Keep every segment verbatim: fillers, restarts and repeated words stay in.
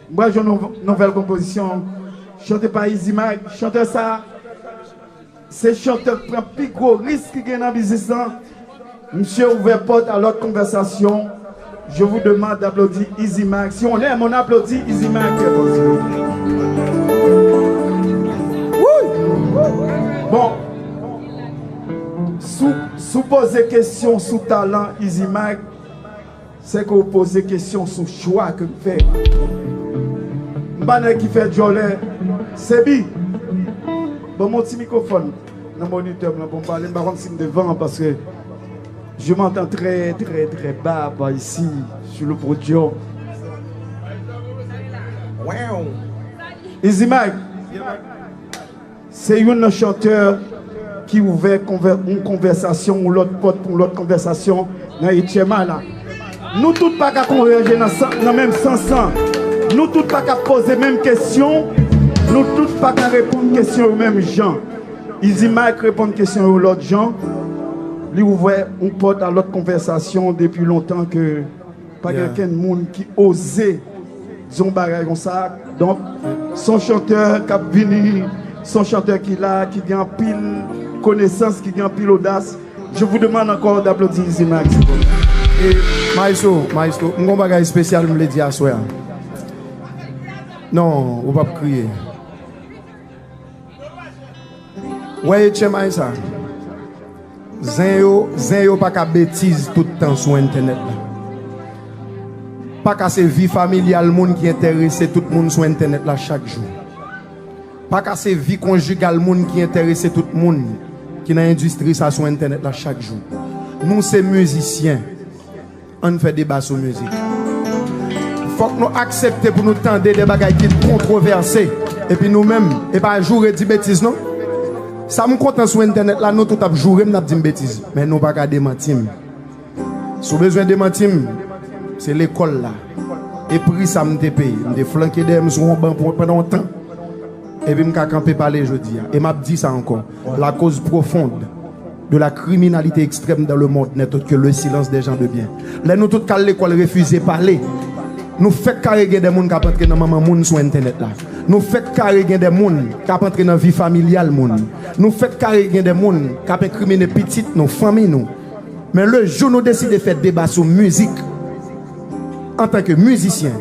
M pral jwe yon nouvèl konpozisyon chante pa Easy Mike. Chantè sa, se chantè k pran pi gwo risk ki gen nan biznis lan. Misye ouvè pòt a lòt konvèsasyon. Je vous demande d'applaudir Easy Mike. Si on l'aime, on applaudit Easy Mike très fort, s'il vous plaît. Bon, si w, si w poze kesyon sou talan Easy Mike, se ke w poze kesyon sou chwa ke m fè. M pa nèg ki fè djòlè. Sebi, ban m yon ti mikwofòn nan monitè m lan pou m pale. M pa konn si m devan an, paske je m'entends très, très, très bas par ici, sur le podium. Easy Mike. Se youn nan chantè ki ouvè konvè-, yon konvèsasyon, yon lòt pòt pou yon lòt konvèsasyon nan H M I la. Nou tout pa ka konvèje nan san-, nan menm sans lan. Nou tout pa ka poze menm kesyon. Nou tout pa ka reponn kesyon yo menm jan. Easy Mike reponn kesyon yo lòt jan. Li ouvè yon pòt a lòt konvèsasyon depi lontan ke pa gen okenn moun ki oze di yon bagay konsa. Donk, se yon chantè k ap vini, se yon chantè ki la, ki gen anpil konesans, ki gen anpil odas. Je vous demande encore d'applaudir Easy Mike, s'il vous plaît. E, Maestro, Maestro, m gon bagay espesyal m vle di aswè a. Non, ou p ap kriye. Wè H M I sa. Zen yo, zen yo pa ka betiz tout tan sou entènèt la. Pa ka se vi familyal moun ki enterese tout moun sou entènèt la chak jou. Pa ka se vi konjigal moun ki enterese tout moun ki nan endistri sa sou entènèt la chak jou. Nou se mizisyen. Ann fè deba sou mizik. Fòk nou aksepte pou nou tande de bagay ki kontwovèse. Epi nou menm, e pa joure di betiz non. Sa m kontan sou entènèt la, nou tout ap joure m, n ap di m betiz. Men nou pa ka demanti m. Si w bezwen demanti m, se lekòl la. E pri sa m te peye. M te flanke dèyè m sou yon ban pou, pandan yon tan. Epi m ka kanpe pale jodi a. E m ap di sa ankò. La cause profonde de la criminalité extrême dans le monde n'est autre que le silence des gens de bien. Lè nou tout k al lekòl refize pale, nou fèk kare gen de moun k ap antre nan manman moun sou entènèt la. Nou fèk kare gen de moun k ap antre nan vi familyal moun. Nou fèk kare gen de moun k ap enkrimine pitit nou, fanmi nou. Men le jou nou deside fè deba sou mizik, antanke mizisyen,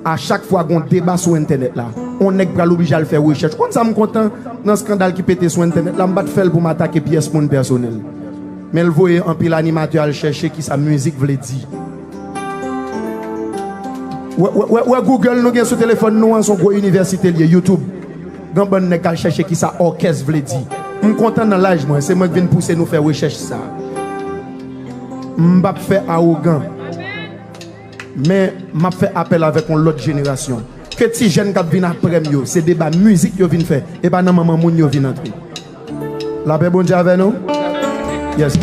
a chak fwa gon deba sou entènèt la, on nèg pral oblije al fè rechèch. Konn sa m kontan nan skandal ki pete sou entènèt la, m pa t fè l pou m atake pyès moun pèsonèl. Men l voye anpil animatè al chèche kisa mizik vle di. Wè, wè, wè, wè Google nou gen sou telefòn nou an, se yon gwo inivèsite l ye, YouTube. Gen bann nèg k al chèche kisa òkès vle di. M kontan nan laj mwen, se mwen k vin pouse nou fè rechèch sa. M p ap fè awogan. Men, m ap fè apèl avèk yon lòt jenerasyon. Ke ti jèn k ap vin aprè m yo, se deba mizik yo vin fè, e pa nan manman moun yo vin antre. Lapè Bondye avè nou. Yes.